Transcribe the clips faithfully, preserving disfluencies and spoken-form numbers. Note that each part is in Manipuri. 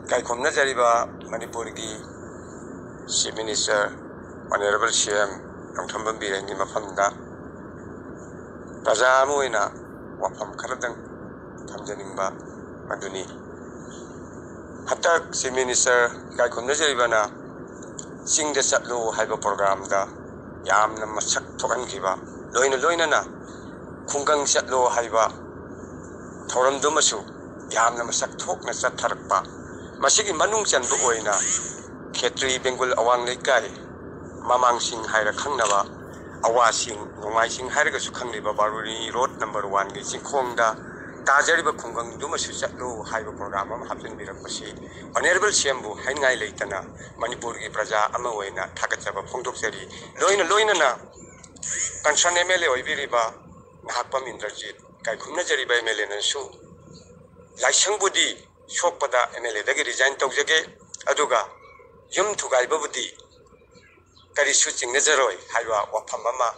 ꯏꯀꯥꯏ ꯈꯨꯝꯅꯖꯔꯤꯕ ꯃꯅꯤꯄꯨꯔꯒꯤ Chief Minister, Honourable C M Nongthombam ꯕꯤꯔꯦꯟꯒꯤ ꯃꯐꯝꯗ ꯄ꯭ꯔꯖꯥ ꯑꯃ ꯑꯣꯏꯅ ꯋꯥꯐꯝ ꯈꯔꯗꯪ ꯊꯝꯖꯅꯤꯡꯕ ꯑꯗꯨꯅꯤ꯫ ꯍꯟꯗꯛ Chief Minister ꯏꯀꯥꯏ ꯈꯨꯝꯅꯖꯔꯤꯕꯅ ꯆꯤꯡꯗ ꯆꯠꯂꯨ ꯍꯥꯏꯕ programꯗ ꯌꯥꯝꯅ ꯃꯁꯛ ꯊꯣꯛꯍꯟꯈꯤꯕ, ꯂꯣꯏꯅ ꯂꯣꯏꯅꯅ ꯈꯨꯡꯒꯪ ꯆꯠꯂꯣ ꯍꯥꯏꯕ ꯊꯧꯔꯝꯗꯨꯃꯁꯨ ꯌꯥꯝꯅ ꯃꯁꯛ ꯊꯣꯛꯅ ꯆꯠꯊꯔꯛꯄ, ꯃꯁꯤꯒꯤ ꯃꯅꯨꯡ ꯆꯟꯕ ꯑꯣꯏꯅ ꯈꯦꯇ꯭ꯔꯤ ꯕꯦꯡꯒꯨꯜ ꯑꯋꯥꯡ ꯂꯩꯀꯥꯏ, ꯃꯃꯥꯡꯁꯤꯡ ꯍꯥꯏꯔ ꯈꯪꯅꯕ, ꯑꯋꯥꯁꯤꯡ, ꯅꯣꯡꯃꯥꯏꯁꯤꯡ ꯍꯥꯏꯔꯒꯁꯨ ꯈꯪꯂꯤꯕ ꯕꯥꯔꯨꯅꯤ ꯔꯣꯗ ꯅꯝꯕꯔ ꯋꯥꯟꯒꯤ ꯆꯤꯡꯈꯣꯡꯗ ꯇꯥꯖꯔꯤꯕ ꯈꯨꯡꯒꯪꯗꯨꯃꯁꯨ ꯆꯠꯂꯨ ꯍꯥꯏꯕ program ꯑꯃ ꯍꯥꯞꯆꯤꯟꯕꯤꯔꯛꯄꯁꯤ Honourable C Mꯕꯨ ꯍꯥꯏꯅꯤꯡꯉꯥꯏ ꯂꯩꯇꯅ ꯃꯅꯤꯄꯨꯔꯒꯤ ꯄ꯭ꯔꯖꯥ ꯑꯃ ꯑꯣꯏꯅ ꯊꯥꯒꯠꯆꯕ ꯐꯣꯡꯗꯣꯛꯆꯔꯤ꯫ ꯂꯣꯏꯅ ꯂꯣꯏꯅꯅ concern M L A ꯑꯣꯏꯕꯤꯔꯤꯕ Nahakpam Indrajit ꯏꯀꯥꯏ ꯈꯨꯝꯅꯖꯔꯤꯕ M L Aꯅꯁꯨ ꯂꯥꯏꯁꯪꯕꯨꯗꯤ ꯁꯣꯛꯄꯗ M L Aꯗꯒꯤ resign ꯇꯧꯖꯒꯦ, ꯑꯗꯨꯒ ꯌꯨꯝ ꯊꯨꯒꯥꯏꯕꯕꯨꯗꯤ ꯀꯔꯤꯁꯨ ꯆꯤꯡꯅꯖꯔꯣꯏ ꯍꯥꯏꯕ ꯋꯥꯐꯝ ꯑꯃ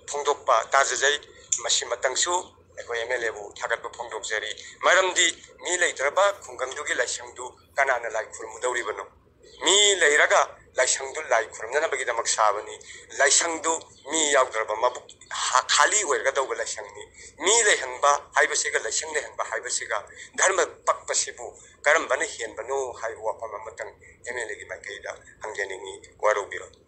ꯐꯣꯡꯗꯣꯛꯄ ꯇꯥꯖꯖꯩ꯫ ꯃꯁꯤꯃꯇꯪꯁꯨ ꯑꯩꯈꯣꯏ M L Aꯕꯨ ꯊꯥꯒꯠꯄ ꯐꯣꯡꯗꯣꯛꯆꯔꯤ꯫ ꯃꯔꯝꯗꯤ ꯃꯤ ꯂꯩꯇ꯭ꯔꯕ ꯈꯨꯡꯒꯪꯗꯨꯒꯤ ꯂꯥꯏꯁꯪꯗꯨ ꯀꯅꯥꯅ ꯂꯥꯏ ꯈꯨꯔꯨꯝꯃꯨꯗꯧꯔꯤꯕꯅꯣ? ꯃꯤ ꯂꯩꯔꯒ ꯂꯥꯏꯁꯪꯗꯨ ꯂꯥꯏ ꯈꯨꯔꯨꯝꯅꯅꯕꯒꯤꯗꯃꯛ ꯁꯥꯕꯅꯤ꯫ ꯂꯥꯏꯁꯪꯗꯨ ꯃꯤ ꯌꯥꯎꯗ꯭ꯔꯕ, ꯃꯕꯨꯛ ꯍꯥ-, ꯈꯥꯂꯤ ꯑꯣꯏꯔꯒꯗꯧꯕ ꯂꯥꯏꯁꯪꯅꯤ꯫ ꯃꯤ ꯂꯩꯍꯟꯕ ꯍꯥꯏꯕꯁꯤꯒ ꯂꯥꯏꯁꯪ ꯂꯩꯍꯟꯕ ꯍꯥꯏꯕꯁꯤꯒ ꯙꯔꯃ ꯄꯛꯄꯁꯤꯕꯨ ꯀꯔꯝꯕꯅ ꯍꯦꯟꯕꯅꯣ ꯍꯥꯏꯕ ꯋꯥꯐꯝ ꯑꯃꯇꯪ M L Aꯒꯤ ꯃꯥꯏꯀꯩꯗ ꯍꯪꯖꯅꯤꯡꯏ, ꯋꯥꯔꯧꯕꯤꯔꯣꯏ꯫